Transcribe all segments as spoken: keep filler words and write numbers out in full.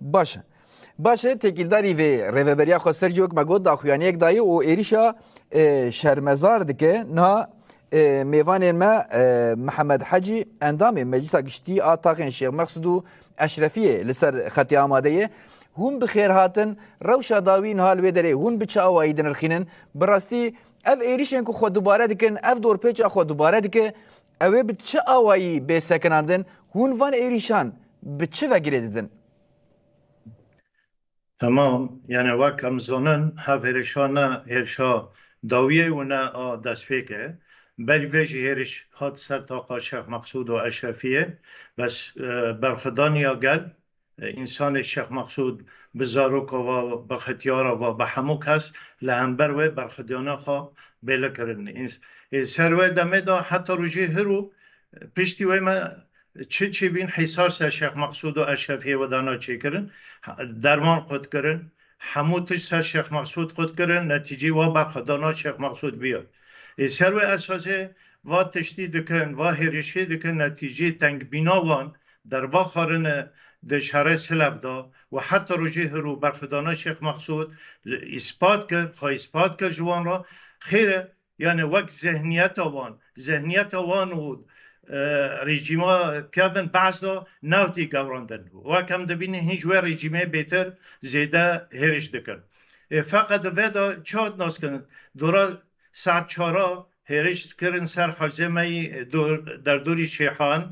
Baş e. Baş e, têkildarî vê rêveberiya xweser jî wek me got daxuyaniyek dayî û êrîşa, e, şermezar dike. Niha, e, mêvanên me, e, Mihemed Hecî, endamê Meclisa Giştî a Taxên Şêx Mexsûd û Eşrefiyê li ser xetê amade ye. Hûn bi xêr hatin. Rewşa dawî niha li wê derê hûn bi çi awayî dinirxînin? Bi rastî ev êrîşên ku xwe dubare dikin, ev dorpêça xwe dubare dike, ew ê bi çi awayî bê sekinandin? Hûn van êrîşan bi çi ve girê didin? Tamam, yani wek em zonin, hev hêrişa ne hêrişa dawiyê û ne a destpêkê. Berî vê jî hêriş hat ser taqa Şêx Mexsûd û Eşrefiyê. Bes, e, berxwedaniya gel, e, însanê Şêx Mexsûd bi zaroka ve, bi xetiyara ve, bi hemû kes li hember wê berxwediyana xwe bêle kirin. Îns-, ê, ser wê demê de heta rojê hiro, e, piştî wê me çi çêbîn hîsar ser Şêx Mexsûd û Eşrefiyê we dana çêkirin, ha-, derman qut kirin, hemû tişt ser Şêx Mexsûd qut kirin, netîcê wa berxwedana Şêx Mexsûd biya. Ê, ser wê esasê va tiştî dikin, va hêrişê dikin, netîcê tengbîna wan derba xwarine di şerê Silev de û heta rojê hiro berxwedana Şêx Mexsûd li îspat kir, xwe îspat kir ji wan re. Xêr e, yani wek zihniyeta wan, zihniyeta wan û, e, rejîma kevin behs de newtî gewrandin. Wek em dibînin hîn ji wê rejîmê bêtir zêde hêriş dikin. E, feqet di vê de çi hat naskin? Dora saet çara hêriş kirin ser hewzê me yî, e, dor-, derdorî Şêxan,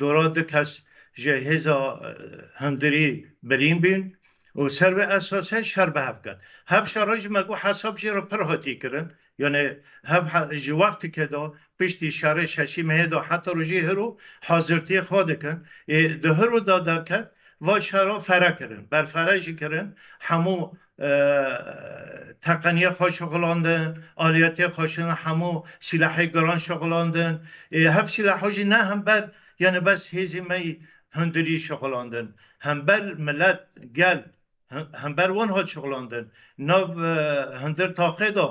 dora du kes ji hêza, e, hundirî birîn bîn û ser vê esasê şer bi hev ket. Hev şera jî me got hesab jê re pir hatî kirin. Yani hev he-, ji wextike de piştî şerê şeşî mehê de heta rojê hiro hazirtiyê xwe dikin. Ê, di hiro de derket, va şera fere kirin, berfere jî kirin, hemû, e, teqeniyê xwe şixulandin, aliyetê xwe şixulandin, hemû sîlehê giran şixulandin. Ê, hev sîleha jî ne hember, yani bes hêzê me yî hundirî şixulandin. Hember milet, gel, hem-, hember wan hat şixulandin. Nav, e, hundir taxê de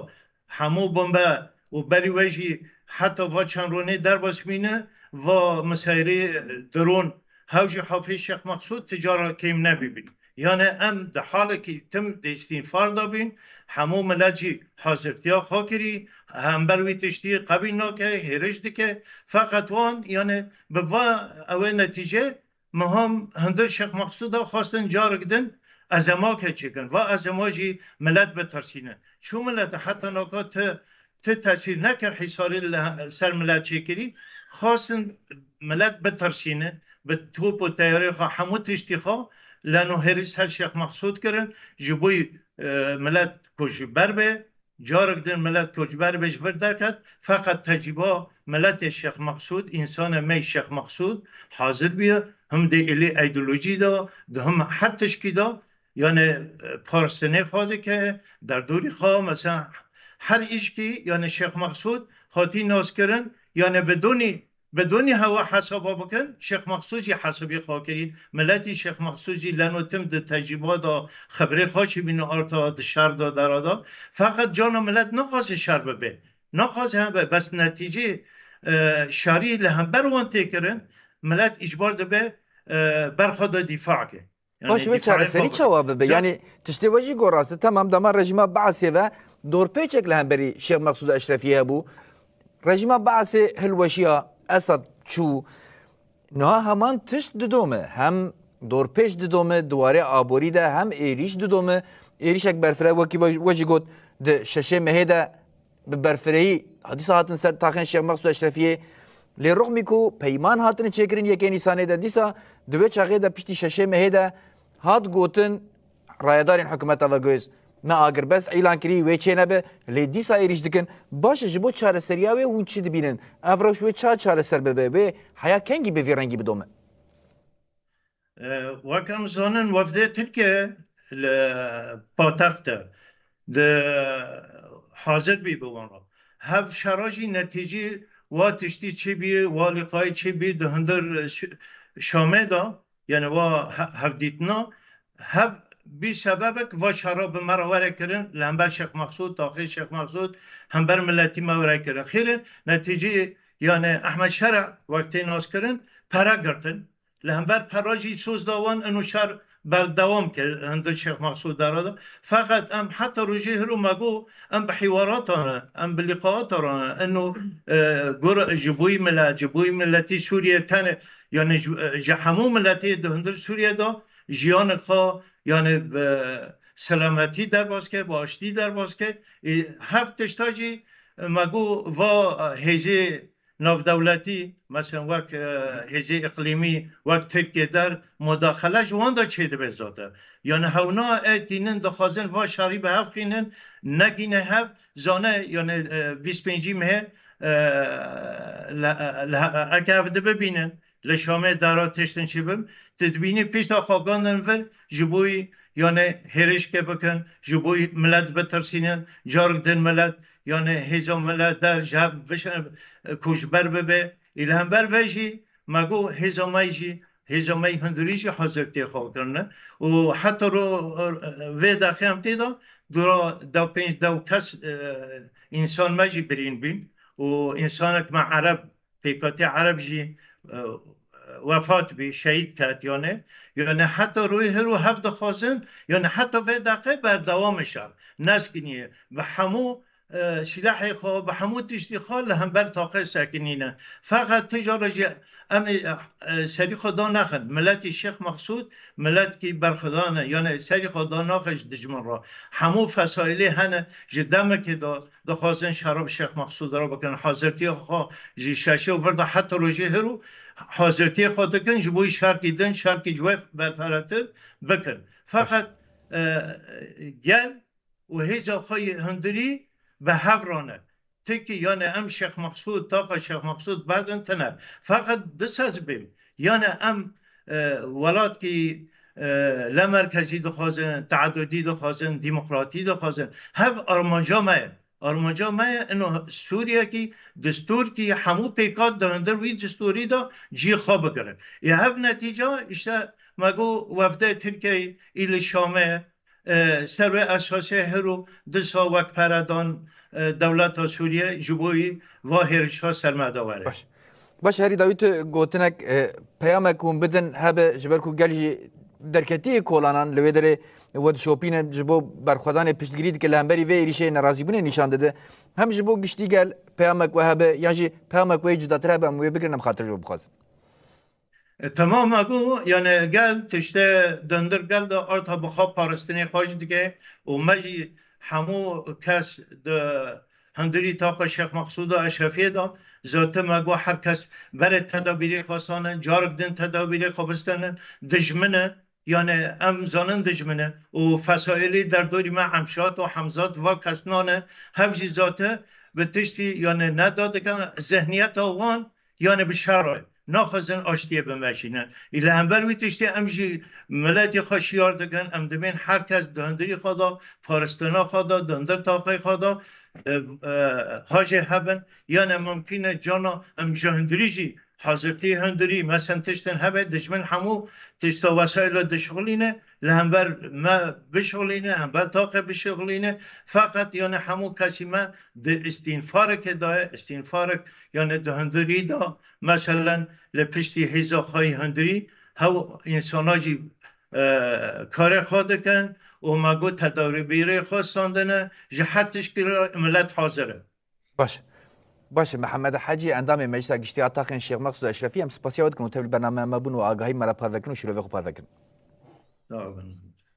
hemû bombe û berî wê jî heta va çend ronê derbas bîne, va miseyrê, e, dron hew jî hafê Şêx Mexsûd ti cara kêm nebîbîn. Yani em di halekî tim di îstînfar de bîn, hemû milet jî hazirtiya xwe kirî, hember wî tiştî qebîl nake, hêriş dike. Feqet wan, yani bi va ew ê netîce, miham hundir Şêx Mexsûda xwestin carek din ezemake çêkin. Va ezema jî milet bitirsînin. Çû milet heta naka ti, ti tesîr nekir hîsarê li he-, ser milet çêkirî. Xwestin milet bitirsînin. Bi top û teyarê xwe hemû tiştî xwe leno hêrî ser Şêx Mexsûd kirin. Ji bo, e, milet ku ji ber be, carek din milet koçber be ji vir derket, feqet tecrîba miletê Şêx Mexsûd, însanê me Şêx Mexsûd hazir bûye, him dê êlî îdeolojî de, di him her tişkî de, yani, e, parstinê xwe dike, derdorî xwe, mesela, her îşkî, yani, Şêx Mexsûd hatî naskirin, yani, bidonî Bi donî hewa hesaba bikin, Şêx Mexsûd jî hesabî xwe kirî. Miletî Şêx Mexsûd jî leno tim di tecrîba de xebrê xwe çi bîne arta di şer de dera de. Feqet cana milet naxwaze şer bibe. Naxwaze hebe, bes netîcê, e, şerî li hember wan tê kirin, milet îcbar dibe, e, ber xwe de dîfa ke. Yani Baş wê dîfayê çareserî xwe çawa bibe? Ça- Yani tiştê we jî got rast e. Temam, dema rejîma Beesê ve dorpêçek li hemberî Şêx Mexsûd Eşrefî hebû. Rejîma Beesê hilweşiya, Esad çû. Niha heman tişt didome. Hem dorpêç didome, di warê aborî de hem êrîş didome. Êrîşek berfireh wekî we, we jî got di şeşê mehê de bi berfirehî dîsa hatin ser taxên Şêx Mexsûd Eşrefiyê. Lê rixmî ku peyman hatine çêkirin yekê Nîsanê de, dîsa di wê çaxê de piştî şeşê mehê de hat gotin, rayedarên hikûmeta ve guhêz me agirbest îlan kirî, wê çênebe, lê dîsa êrîş dikin. Baş e, ji bo çareseriya wê hûn çi dibînin? Ev rewş wê ça çareser bibe? Wê heya kengî bi vî rengî bidome? E, wek em zanin, wefdê Tirkiye li paytext e, di hazir bî bi wan re. Hev şera jî netîcî wa tiştî çi bî, wa lîqayî çi bî di hundir Ş-, Şamê de, yani wa he-, hevdîtina, hev bî sebebek va şera bi me re were kirin, li hember Şêx Mexsûd, taxê Şêx Mexsûd, hember miletî me were kirin. Xêr e, netîcî, yani Ehmed Şera wek tê naskirin, pere girtin. Li hember pera jî soz da wan ino şer berdewam kir, hundir Şêx Mexsûd dara da. Feqet em heta rojê hiro me got, em bi hîwaratan ne, em bi lîqaatan ne, ino, e, gur ji bo yî milet, ji bo yî miletî Sûriyê tenê, yani ji, ji hemû miletê di hundir Sûriyê de jiyanek xwe, yani bi selametî derbas ke, bi aştî derbas ke. Ê, hev tişta jî me got va hêzê navdewletî, mesela wek, e, hêzê îqlîmî, wek Tirkiye der, mudaxele ji wan de çêdibe zate. Yani hewna e tînin dixwazin va şerî bi hev xînin, negîne hev, zane, yani, e, bîst pêncî mehê, e, le, le, eke ev dibibînin, li Şamê dara tiştin çi bim, tu dibînî pişta xwe gandin vir, ji bo yî, yani, hêrişke bikin, ji bo yî milet bitirsînin, carek din milet, yani, hêza milet der ji hev bişin, e, koçber bibe. Ê li hember ve jî me got hêza me jî, hêza me hundirî jî hazirtiyê xwe kirine. Û heta ro, vê daqê em tê de dura dew pênc dew kes, e, însan me jî birîn bîn. Û însanek me Ereb, pêkatî Ereb jî, e, wefat bî, şehîd ket, yani. Yani heta royê hiro hev dixwazin, yani heta vê deqê berdewam e şer. Neskiniye. Bi hemû, e, silahê xwe, bi hemû tiştî xwe li hember taqê sekinîne. Feqet tijara jî em ê, e, serî xwe da nexin. Miletî Şêx Mexsûd, miletkî berxwedan e. Yani serî xwe da naxe ji dijmin re. Hemû fesaîlê hene ji demekê de dixwazin şer bi Şêx Mexsûd re bikin. Hazirtiyê xwe ji şeşê û vir de heta rojê hiro hazirtiyê xwe dikin, ji bo şerkî din, şerkî ji wê berferetir bikin. Feqet, e, gel û hêza xwe yê hundirî bi hev re ne. Tikî, yani em Şêx Mexsûd, taqa Şêx Mexsûd berdin tine. Feqet disa ez bêm, yani em, e, welatkî, e, lemerkezî dixwazin, teadudî dixwazin, demokratî dixwazin. Hev armanca me ye. Armanca me ye, ino Sûriyekî, distûrkî, hemû pêkat di hundir wî distûrî de cî xwe bigirin. Ê hev netîca, işte, me got wefdê Tirkiyeyê î li Şamê, e, ser wê esasê hiro disa wek peredan, e, dewleta Sûriye ji bo yî va hêrişa ser me de were. Baş. Baş, herî dawî tu gotinek, e, peyamek hûn bidin hebe, ji ber ku gel jî derketiyê kolanan li wê derê we dişopîne, ji bo berxwedanê piştgirî dike, li hemberî vê êrîşeyê nerazîbûnê nîşan dide. Hem ji bo giştî gel peyamek we hebe, yan jî peyamek we yê cudatir hebe, em wê bigirin, em xatir ji we bixwazin. E, temam me got, yani gel tiştê di hundir gel de arta bi xwe paristinê xwe jî dike û me jî hemû kes di hundirî taqa Şêx Mexsûd û Eşrefiyê de zate me got her kes berê tedabîrê xwe sane, carek din tedabîrê xwe bistene, dijmin e, yani em zanin dijmin e û fesaîlê derdorî me Emşat û Hemzat va kes nane, hev jî zate bi tiştî yani neda dikin zihniyeta wan, yani bi şer re naxwazin aştiyê bimeşînin. Ê li hember wî tiştê em jî miletê xwe şiyar dikin, em dibên her kes di hundirî xwe de, paristina xwe de, di hundir taxê xwe de, e, e, hajê hebin. Yani mimkîn e cana em ji hundirî jî hazirtî hundirî, mesen tiştin hebe, dijmin hemû tişta wesayla dişixulîne, li hember me bişixulîne, hember taxê bişixulîne. Feqet yani hemû kesî me di îstînfarekê de ye, îstînfarek yani di hundirî de, meselen, li piştî hêza xwe yê hundirî hew însana jî, e, karê xwe dikin û me got tedabîrê xwe standine, ji her tişkî re milet hazir e. Baş. Baş e, Mihemed Hecî, endamê Meclisa Giştî ya Taxên Şêx Mexsûd Eşrefî, em spasiya we dikin û tevlî bername me bûn û agahî me re parve kirin û şîrovê xwe parve kirin. Sağ olun.